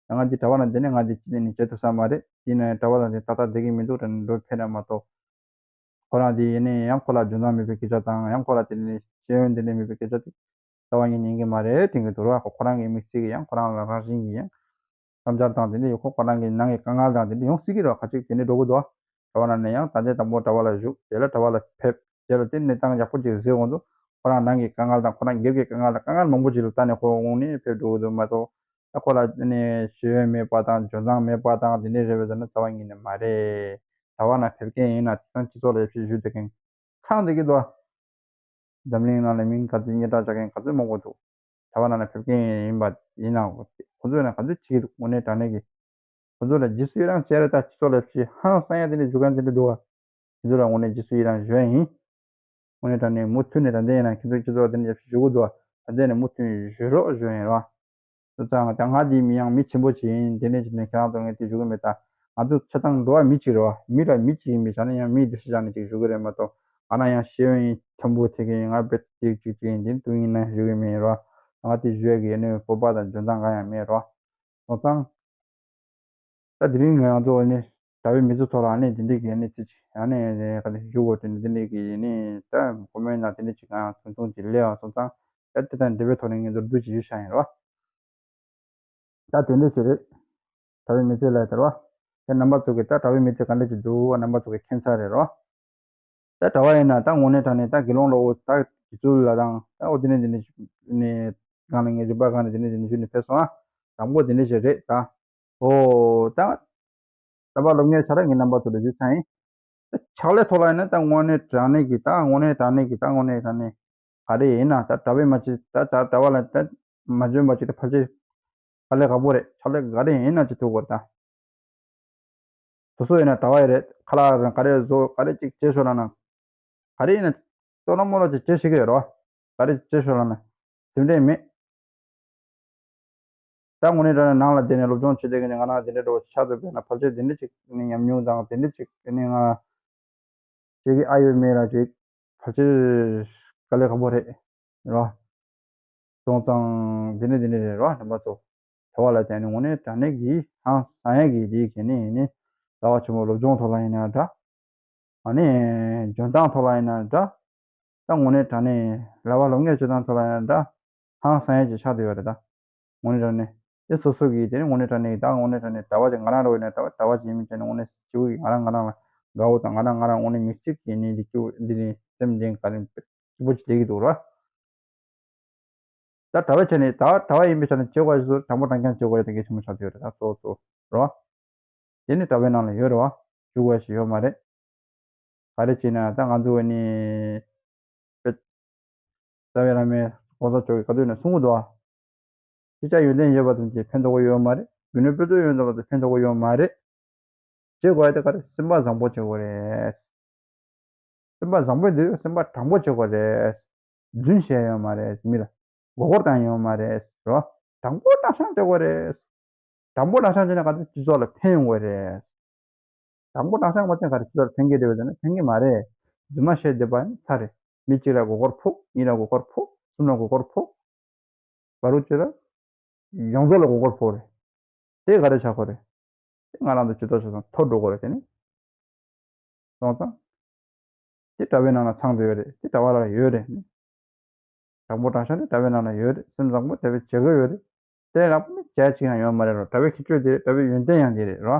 ཡང་ང་འདི་གྲྭ་པ་ན་དེ་ནས་ང་འདི་ཅི་ནས་ནི་བྱེད་ཐུབ་ས་མ་རེད། དེ་ནས་གྲྭ་པ་དང་དེ་ཏག་ཏག་བསྡད་ཀྱི་མི་འདུག་དྲན་འགྲོ་ཕེབས་ན་མ་གཏོགས། ཁོ་རང་དེ་ཡིན་ནའི་ཡང་ཁོ་ལ་འཇོན་ཐང་མེད་པའི་སྐད་ཆ་དང་ཡང་ཁོ་ལ་དེ་ནི་ཤེས་ཡོན་དེ་འདྲ་མེད་པའི་སྐད་ཆ་དེ་རྩ་བ་ཉིད་ནས་ཡིན་གྱི་མ་རེད་དྲན་གྱི་འདུག་ར། ཁོ་ཁོ་རང་གི་དམིགས་བསལ་གྱི་ཡང་ཁོ་རང་ལ་རང་བཞིན་གྱི་ཡང་བསམ་འཆར་དང་དེ་འདྲ་ཡོད། ཁོ་ཁོ་རང་གི་ནང་གི་དཀའ་ངལ་དང་དེ་འདྲ་ཡོང་སྲིད་ཀྱི་རེད། ཁ་ཅིག་དེ་འདྲ་འགྲོ་གི་འདུག་གྲྭ་པ་ནང་ནས་ཡང་ད་ལྟའི་དང་པོ་གྲྭ་པ་ལ་བཞུགས། དེ་ལ་གྲྭ་པ་ལ་ཕེབས། དེ་ལ་དེ་གནས་སྟངས་ཡག་པོ་ཅིག་གཟིགས་འོང་དུས་ཁོ་རང་ནང་གི་དཀའ་ངལ་དང་ཁོ་རང་སྒེར་གྱི་དཀའ་ངལ་དང་དཀའ་ངལ་མང་པོ་ཅིག་ལ་ལྟ་ནས་ཁོ་དངོས་གནས་ཕེབས་འགྲོ་གི་འདུག་མ་གཏོགས། ད་ཁོ་ལ་ནི་ཤེས་ཡོན་མེད་པ་དང་འཇོན་ཐང་མེད་པ་དང་དེ་འདྲ་རེད་པས་ཟེར་ན་རྩ་བ་ཉིད་ནས་མ་རེད། གྲྭ་པ་ནང་ཕེབས་མཁན་ཡིན་ན་དེང་སང་སྤྱི་ཚོགས་ལ་ཡར་ཞུ་བསྡད་མཁན་ཁག་འདུག་གི་འདུག་འཛམ་གླིང་ནང་ལ་མིང་ག་ཚོད་སྙན་གྲགས་ཆགས་མཁན་ག་ཚོད་མང་པོ་འདུག་གྲྭ་པ་ནང་ཕེབས་མཁན་ཡིན་པ་ཡིན་ན་ཁོ་ཚོས་ན་ག་ཚོད་བྱེད་ཀྱི་འདུག་དངོས་གནས་དྲང་གནས་ཀྱི། ཁོ་ཚོ་ལ་རྗེས་སུ་ཡི་རང་བྱས་རེད། ད་སྤྱི་ཚོགས་ལ་ཕྱི་ཧང་སང་ཡ་དེ་འདྲ་ཞུ་མཁན་དེ་འདྲ་འདུག་བ། ཁྱེད་ཚོ་ལ་དངོས་གནས་རྗེས་སུ་ཡི་རང་ཞུ་ཡ་ཡིན། དངོས་གནས་དྲང་གནས་མུ་མཐུད་ནས་ད་ལྟ་ཡིན་ན་ཁྱེད་ཚོ་སྤྱི་ཚོགས་ལ་དེ་འདྲ་ཞུ་གི་འདུག་བ། ད་ལྟ་ནས་མུ་མཐུད་ནས་ཞུ་རོགས་ཞུ་ཡིན་རོགས། སོ་ཙང་ད་ང་འདི་མི་ཡང་མི་ཆེན་པོ་ཅིག་ཡིན། དེ་འདྲ་ཅིག་ནས་ཁྱེད་རང་ཚོ་ངས་དེ་ཞུ་གི་མེད། ད་ང་ཚོ་ཆ་ཚང་འགྲོ་བ་མི་གཅིག་རེད་བ། མི་ལ་མི་གཅིག་ཡིན་པའི་ཆ་ནས་ཡང་མིའི་འདུ་ཤེས་བཞག་ནས་ཅིག་ཞུ་གི་རེད་མ་གཏོགས། ང་རང་ཡང་ཤེས་ཡོན་མཐོན་པོ་ཐེག་གི་ཡིན། ང་དཔེ་ཅིག་ཅིག་ཅིག་ཡིན། དེ་འདུག་ཡིན་ན་ཞུ་གི་མེད་རོགས། ང་དེ་ཞུ་ཡ་གི་ཡིན་ནའི་སྤོབས་པ་དང་འཇོན་ཐང་གང་ཡང་མེད་རོགས། སོང་ཙང་། ད་དེ་རིང་ང་ཚོ་ནི་གྲྭ་པའི་མི་ཚེ་ཐོག་ལ་ནི་དེ་འདྲའི་གི་ནི་ཚིག་ཅིག་ཡང་ནི་ག་ལེ་ཞུ་དགོས་དྲན་དེ་འདྲའི་གི་ནི་ད་ཁོ་མོའི་ནང་དེ་འདྲ་ཅིག་ང་ཚོང་ཚོང་ཅིག་སླེབས་པ་སོང་ཙང་། ད་དེ་དང་འབྲེལ་བའི་ཐོག་ནས་ངས་མདོར་བསྡུས་ཅིག་ཞུས་བཞག་ཡིན་རོགས། ད་དེ་འདྲ་ཞིག་རེད། གྲྭ་པའི་མི་ཚེ་ལ་དར་བ། དེ་རྣམ་པ་ཚོ་གི་ད་གྲྭ་པའི་མི་ཚེ་ག་འདྲ་ཞིག་འདུག་བ། རྣམ་པ་ཚོ་གི་ཁྱད་མཚར་རེད་རོ། ད་གྲྭ་པ་ཡིན་ན་ད་དངོས་གནས་དྲང་གནས་ད་དགེ་སློང་ལ་འོ་ད་དགེ་ཚུལ་ལ་དང་ད་འོ་དེ་ནས་དེ་ནས་ནས་གང་ལ་ངས་རིམ་པ་གང་ནས་དེ་ནས་དེ་ནས་ཞུ་ནས་ཕེབས་སོང་ཨ། དང་པོ་དེ་འདྲ་ཞིག་རེད་ད། ཨོ་ད། ད་བར་སློབ་གཉེར་བྱ་ར་ངའི་རྣམ་པ་ཚོ་ལ་ཞུས་ཚར་ཡིན། ད་ཕྱག་ལས་ཐོག་ལ་ཡིན་ན་ད་དངོས་གནས་དྲང་གནས་ཀྱི་ད་དངོས་གནས་དྲང་གནས་ཀྱི་ད་དངོས་གནས་དྲང་གནས་ག་རེ་ཡིན་ན་ད་གྲྭ་པའི་མ་ཅིག་ད་ད་གྲྭ་པ་ལ་ད་མ་འཇོན་པ་ཅིག་ད་ཕལ་ཆེར་ཕྱག་ལས་ཁག་པོ་རེད། ཕྱག་ལས་ག་རེ་ཡིན་ན་ཅིག་ཐུག་དགོས་རེད་ད། སོ་སོ་ཡིན་ན་གྲྭ་པ་ཡི་རེད། ཁ་ལག་རང་ག་རེ་བཟོ་ག་རེ་ཅིག་བྱེད་ཤོག་ལབ་ན། ག་རེ་ཡིན་ན་སྟོད་ལྷ་མོ་ལ་ཅིག་བྱེད་ཤེས་ཀྱི་ཡོད་རེད་བ། ག་རེ་ཅིག་བྱེད་ཤོག་ལབ་ན། སེམས་ཁྲལ་མེད། ད་དངོས་གནས་དྲང་གནས་ནང་ལ་བསྡད་ནས་སློབ་སྦྱོང་བྱེད་བསྡད་མཁན་དེ་ང་རང་དེ་འདྲ་འདྲ་བོ་ཆགས་ཐུབ་པས་ན་ཕལ་ཆེར་དེ་འདྲ་ཅིག་ནི་ཉམས་མྱོང་དང་དེ་འདྲ་ཅིག་ནི་ང་ཅིག་གི་ཨ་ཡོད་མེད་ལ་ཅིག་ཕལ་ཆེར་དཀའ་ལས་ཁག་པོ་རེད། རེད་བ། སོང་ཙང་དེ་འདྲ་དེ་འདྲ་རེད་རོ། རྣམ་པ་ཚོ་གྲྭ་པ་ལ་བརྟེན་ནས་དངོས་གནས་དྲང་གནས་ཀྱི་ཧང་སང་ཡ་གི་དེ་གལ་ནི་ཡིན་ནི་རྩ་བ་ཆེན་པོ་སློབ་སྦྱོང་ཐོག་ལ་ཡིན་ན་འདྲ། ཨ་ནི་འཇོན་ཐང་ཐོག་ལ་ཡིན་ན་འདྲ། ད་དངོས་གནས་དྲང་གནས་ལབ་པ་སློབ་གཉེར་བྱེད་སྟངས་ཐོག་ལ་ཡིན་ན་འདྲ། ཧང་སང་ཡ་ཅིག་ཆགས་བསྡད་ཡོད་རེད་ད། དངོས་གནས་དྲང་གནས་དེ་སོ་སོ་གིས་དེ་ནི་དངོས་གནས་དྲང་གནས་ད་དངོས་གནས་དྲང་གནས་གྲྭ་པ་ཅིག་ང་རང་འདྲ་བོ་ཡིན་ན་གྲྭ་པ་གྲྭ་པ་ཅིག་ཡིན་མིན་བྱས་ན་དངོས་གནས་སྐྱིད་པོ་གིས་ང་རང་ང་རང་ལ་དགའ་བོ་དང་ང་རང་ང་རང་དངོས་གནས་མི་གཅིག་གིས་ནི་འདི་སྐྱིད་པོ་འདི་ནི་སེམས་ལྡན་ག་རེ་སྐྱིད་པོ་ཅིག་བསྡད་ཀྱི་འདུག་ར། ད་གྲྭ་པའི་ཆ་ནས་ད་གྲྭ་པ་ཡིན་པའི་ཆ་ནས་བྱེད་དགོས་ཞིག་དྲང་པོ་དྲང་རྐྱང་བྱེད་དགོས་ཡ་དེ་གལ་ཆེན་པོ་ཆགས་ཡོད་རེད། ད་གཙོ་བོ་གཙོ་བོ་རེད་བ། དེ་ནི་གྲྭ་པའི་ནང་ལ་ཡོད་རེད་བ། ཞུ་དགོས་ཞིག་ཡོད་མ་རེད། ག་རེ་བྱས་ན་ད་ང་ཚོ་ནི་དཔེ་རྩ་བའི་བླ་མའི་གོང་ས་མཆོག་གིས་ག་དུས་ནས་གསུང་གི་འདུག་བ། ཤེས་བྱ་ཡོན་ཏན་ཡོད་པ་ཙམ་གྱིས་ཕན་ཐོགས་ཀྱི་ཡོད་མ་རེད། རྒྱུ་ནོར་དཔེ་ཚོགས་ཡོད་པ་ཙམ་གྱིས་ཕན་ཐོགས་ཀྱི་ཡོད་མ་རེད། བྱེད་དགོས་ཡ་དེ་ག་རེ། སེམས་པ་བཟང་པོ་བྱེད་དགོས་རེད། སེམས་པ་བཟང་པོ་འདུག་སེམས་པ་དྲང་པོ་བྱེད་དགོས་རེད། རྫུན་བཤད་ཡོད་མ་རེད། མི་ལ་མགོ་སྐོར་བཏང་ཡོད་མ་རེད་རོ། དྲང་པོ་དྲང་བཞག་བྱེད་དགོས་རེད། དྲང་པོ་དྲང་བཞག་བྱས་ན་ག་ཚོད་སྤྱི་ཚོགས་ལ་ཕན་ཡོང་གི་རེད། དྲང་པོ་དྲང་བཞག་མ་བྱས་ན་ག་རེ་སྤྱི་ཚོགས་ལ་ཕན་གྱི་རེད་པས་ཟེར་ན་ཕན་གྱི་མ་རེད། རྫུན་མ་བཤད་བསྡད་པ་ཡིན་ཚར་རེད། མི་གཅིག་ལ་མགོ་སྐོར་ཕོག་གཉིས་ལ་མགོ་སྐོར་ཕོག་གསུམ་ལ་མགོ་སྐོར་ཕོག་བར་དུ་གཅིག་ལ་ཡོངས་རྫོགས་ལ་མགོ་སྐོར་ཕོག་རེད། དེ་ག་རེ་ཆགས་ཀྱི་རེད། དེ་ང་རང་ཚོ་སྤྱི་ཚོགས་ཆ་ཚང་འཐོར་འགྲོ་གི་རེད། དེ་ནི་སོང་ཙང་། དེ་གྲྭ་པའི་ནང་ལ་ཚང་བསྡད་ཡོད་རེད། དེ་གྲྭ་པ་ལ་ཡོད་རེད། དྲང་པོ་དྲང་བཞག་དེ་གྲྭ་པའི་ནང་ལ་ཡོད་རེད། སེམས་བཟང་པོ་གྲྭ་པས་བྱེད་དགོས་ཡོད་རེད། དེ་ལ་ནི་བྱས་གཅིག་ཡང་ཡོད་མ་རེད་རོ། གྲྭ་པའི་ཁྱད་ཆོས་དེ་རེད། གྲྭ་པའི་ཡོན་ཏན་ཡང་དེ་རེད་རོ།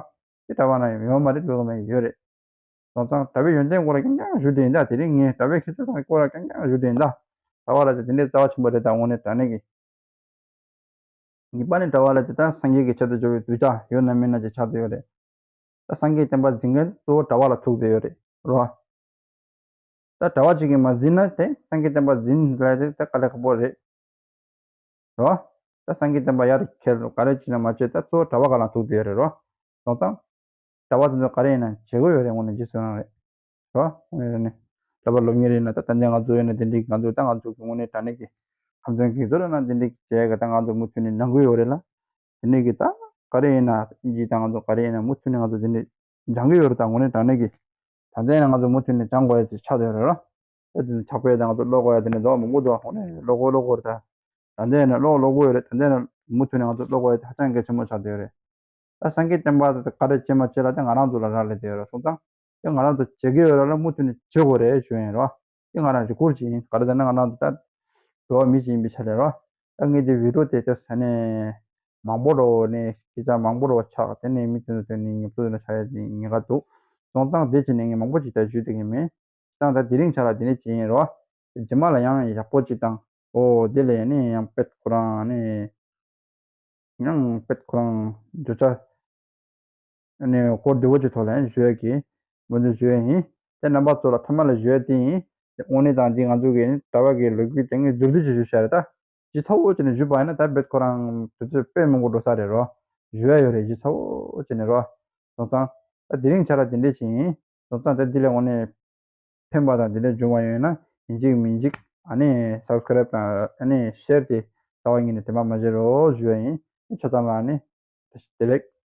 དེ་གྲྭ་པ་ནང་ཡོད་མ་རེད་ལོས་མ་ཡོད་རེད། སོང་ཙང་གྲྭ་པའི་ཡོན་ཏན་སྐོར་ལ་རྐྱང་རྐྱང་ཞུ་བསྡད་ཡིན་ད། དེ་རིང་ངས་གྲྭ་པའི་ཁྱད་ཆོས་དང་སྐོར་ལ་རྐྱང་རྐྱང་ཞུ་བསྡད་ཡིན་ད། གྲྭ་པ་ལ་དེ་དེ་འདྲའི་རྩ་བ་ཆེན་པོ་རེད་ད་དངོས་གནས་དྲང་གནས་ཀྱི། གཉིས་པ་ནི་གྲྭ་པ་ལ་དེ་ལྟར་སངས་རྒྱས་ཀྱི་ཆེད་དུ་འཇོག་པའི་གདུལ་བྱ་ཡོད་ན་མེད་ན་ཅིག་ཆགས་བསྡད་ཡོད་རེད། ད་སངས་རྒྱས་བསྟན་པ་འཛིན་མཁན་གཙོ་བོ་གྲྭ་པ་ལ་ཐུག་བསྡད་ཡོད་རེད་རོ། ད་གྲྭ་པ་གཅིག་གིས་མ་འཛིན་ན་དེ་སངས་རྒྱས་བསྟན་པ་འཛིན་ལ་དེ་ད་དཀའ་ལས་ཁག་པོ་རེད་རོ། ད་སངས་རྒྱས་བསྟན་པ་ཡར་འཁྱེར་ག་རེ་བྱས་ན་མ་བྱས་ད་གཙོ་བོ་གྲྭ་པ་ག་ལ་ཐུག་བསྡད་ཡོད་རེད་རོ། སོང་ཙང་། གྲྭ་པ་དེ་ཚོ་ག་རེ་ཡིན་ན་བྱེད་དགོས་ཡོད་རེད། དངོས་གནས་རྗེས་སུ་རང་རེད། རོ། དངོས་གནས་གྲྭ་པ་སློབ་གཉེར་ཡིན་ན་ད་ད་ལྟ་ང་ཚོ་ཡིན་ན་དེ་འདྲའི་ང་ཚོ་ད་ང་ཚོ་གི་དངོས་གནས་དྲང་གནས་ཀྱི་ཁམས་ཚན་གྱི་ཚོ་ལ་ན་དེ་འདྲའི་བྱས་ག་ད་ང་ཚོ་མུ་མཐུད་ནས་གནང་གི་ཡོད་རེད་ལ། དེ་ནས་གི་ད་ག་རེ་ཡིན་ན་ཨིན་ཇི་ད་ང་ཚོ་ག་རེ་ཡིན་ན་མུ་མཐུད་ནས་ང་ཚོ་དེ་འདྲའི་སྦྱང་གི་ཡོད་རེད། ད་དངོས་གནས་དྲང་གནས་ཀྱི་ད་ལྟ་ཡིན་ན་ང་ཚོ་མུ་མཐུད་ནས་སྦྱང་དགོས་ཡ་ཅིག་ཆགས་བསྡད་ཡོད་རེད་རོ། ད་དེ་ཚོ་ཕྱག་དཔེ་དང་ང་ཚོ་ཀློག་དགོས་ཡ་དེ་འདྲ་འདུག་མང་པོ་འདུག་དངོས་གནས་ཀློག་དགོས་ཀློག་དགོས་རེད་ད། ད་ལྟ་ཡིན་ན་ཀློག་ཀློག་དགོས་ཡོད་རེད། ད་ལྟ་ཡིན་ན་མུ་མཐུད་ནས་ང་ཚོ་ཀློག་དགོས་ཡ་དེ་ཧ་ཅང་གལ་ཆེན་པོ་ཆགས་བསྡད་ཡོད་རེད། ད་སངས་རྒྱས་བསྟན་པ་དེ་ག་རེ་བྱེད་མ་བྱེད་ལ་དེ་ང་རང་ཚོ་ལ་རག་ལས་བསྡད་ཡོད་རེད། སོང་ཙང་དེ་ང་རང་ཚོ་བྱེད་ཀྱི་ཡོད་རེད་ལ་མུ་མཐུད་ནས་བྱེད་དགོས་རེད་ཞུ་ཡིན་རོ། དེ་ང་རང་རེ་སྐུལ་བྱེད་ཡིན། ག་རེ་ཟེར་ན་ང་རང་ཚོ་ད་འགྲོ་བ་མི་ཞིག་ཡིན་པའི་ཆ་ལས་རོ། ད་ངས་དེ་བི་ཌིའོ་དེ་ལྟ་ས་ནས་མང་པོ་རོ་ནས་སྐད་ཆ་མང་པོ་རོ་ཆགས། དེ་ནས་མི་དེ་ཚོ་དེ་ནས་ངེས་པོ་དེ་ལ་ཆགས་ཡ་ཅིག་ཉེན་ཁ་འདུག་སོང་ཙང་དེ་བྱས་ནས་ངས་མང་པོ་ཅིག་ད་ཞུས་བསྡད་ཀྱི་མེད། ཙང་ད་དེ་རིང་ཆ་ལ་དེ་ནས་བྱེད་ཡིན་རོ། རྗེས་མ་ལ་ཡང་ཡག་པོ་ཅིག་དང་། ཨོ་དེ་ལས་ནི་ཡང་དཔེ་ཁོ་རང་ནི། ཡང་དཔེ་ཁོ་རང་བརྗོད་བྱ་ནི་སྐོར་བདེ་བོ་ཅིག་ཐོག་ལ་ཡང་ཞུ་ཡ་གི་འབད་བརྩོན་ཞུ་ཡ་ཡིན། དེ་རྣམ་པ་ཚོ་ལ་ཐ་མ་ལ་ཞུ་ཡ་དེ་ཡིན། དེ་དངོས་གནས་དང་འདི་ང་ཚོ་གི་གྲྭ་པ་གི་ལོ་རྒྱུས་དེ་ངས་མདོར་བསྡུས་ཅིག་ཞུ་བྱ་རེད་ད། ཇི་ཚ་བོ་བྱས་ནས་ཞུས་པ་ཡིན་ན་ད་དཔེ་ཁོ་རང་དུས་ཚོད་དཔེ་མང་པོ་འགྲོ་ས་རེད་རོ། ཞུ་ཡ་ཡོད་རེད་ཇི་ཚ་བོ་བྱས་ནས་རོ། སོང་ཙང་། ད་དེ་རིང་ཆ་ལ་དེ་འདྲས་ཅིག་ཡིན། སོང་ཙང་ད་འདི་ལས་དངོས་གནས་ཕན་པ་དང་དེ་འདྲས་འབྱུང་བ་ཡོད་ན་ཡིན་གཅིག་མིན་གཅིག་ཨ་ནི་སབ་སི་ཀ་རེབ་དང་ཨ་ནི་ཤེར་དེ་རྩ་བ་ཉིད་ནས་དེ་མ་མ་བྱེད་རོགས་ཞུ་ཡ་ཡིན། ཆ་ཚང་ལ་ཨ་ནི་བདེ་ལེགས།